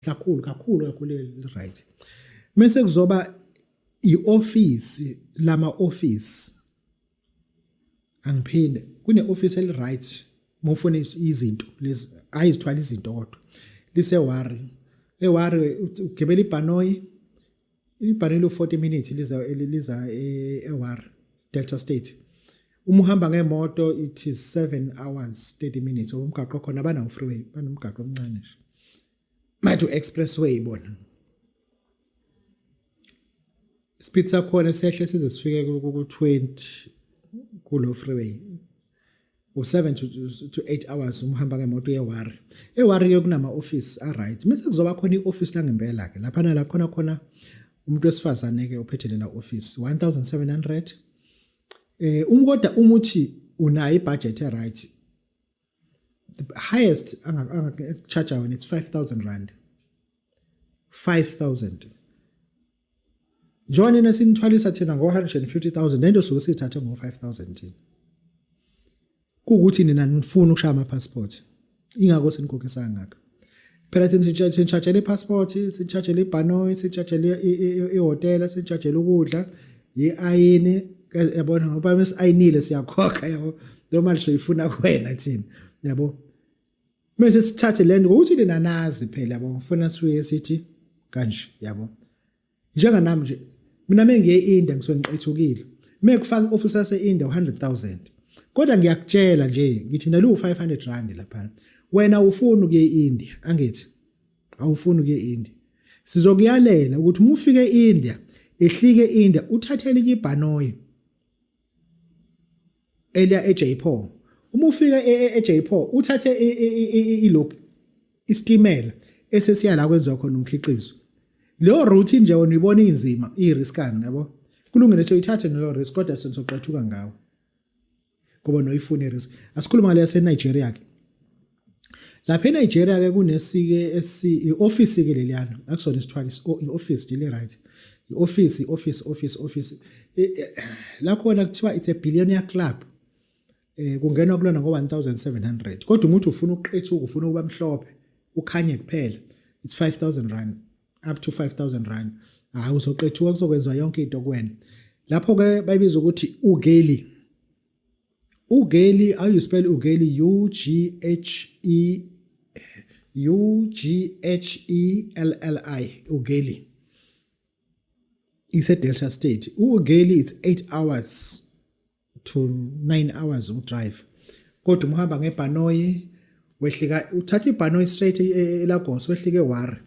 Kakhulu kakhulu kakhulu, right. Mase kuzoba ioffice lama office, angiphinde, kune office eli right mufuna izinto lezi, ayizithwala izinto, kodwa lise Warri. EWarri ugibela ibhanoyi, ibhanoyi lu 40 minutes liza eWarri, Delta State. Uma uhamba ngemoto, it is 7 hours 30 minutes. Umgaqo khona banawo freeway, banomgaqo omncane nje, manje expressway bona. Speed sakhona sehle size sifike ku 20 kulo freeway, u7 to 8 hours uma uhamba ngemoto yeWarri. EWarri ke kunama office a right. Mase kuzoba khona ioffice la ngempela ke lapha, la khona khona umuntu wesifazane ke ophethe lela office, 1700. Kodwa uma uthi unayo ibudget e right, the highest anga charge wena, it's R5000, 5000. Njengoba nina sinithwalisa thina ngo-150,000, lento suke siyithathe ngo-5000 thina, kuwukuthi nina nifuna ukushaya ama-passport, ingakho sinikhokhisa kangaka. Phela thina sinishajela i-passport, sinishajela ibhanoyi, sinishajela ihhotela, sinishajela ukudla, i-ayini, yabona, ngoba mesi-ayinile siyakhokha, yabo. Leyo mali soyifuna kuwena thina, yabo. Mase sithathe lento ngokuthi nina nazi phela, yabo, funa sibuye sithi kanje, yabo. Njenganami nje mina, mengiye e-India ngisuke ngiqethukile, mekufaka i-office yase-India 100,000, kodwa ngiyakutshela nje ngithi mina lu R500 lapha. Wena ufuna ukuye e-India, angithi awufuni ukuye e-India? Sizokuyalela ukuthi uma ufike e-India, ehlike e-India, uthathe elinye ibhanoyi eliya eJaipur. Uma ufika eJaipur, uthathe ilokhu isitimela esesiya la kwenziwa khona umkhiqizo. Leyo route nje wena uyibona inzima, iriskani, yabo. Kulungile, soyithathe nalo risk, kodwa senizoqethuka ngawo ngoba noyifuna irisk. Asikhuluma ngale yase Nigeria ke. Lapha eNigeria ke kunesike esi ioffice ke leliyana, akusona isithwalo, ioffice nje le right, ioffice, office, office, office la khona kuthiwa it's a billionaire club. Kungenwa kulona ngo 1700, kodwa umuntu ufuna ukuqethuka, ufuna ukuba mhlophe, ukhanye kuphela, it's R5000, up to R5000. Hayi, uzoqethuka, kuzokwenziwa yonke into kuwena. Lapho ke bayibiza ukuthi Ughelli. Ughelli, how you spell Ughelli? U G H E U G H E L L I, Ughelli, ise Delta State. Ughelli, it's 8 hours to 9 hours udrive, kodwa uma uhamba ngebhanoyi, wehlika, uthatha ibhanoyi straight eLagos, wehlike eWarri.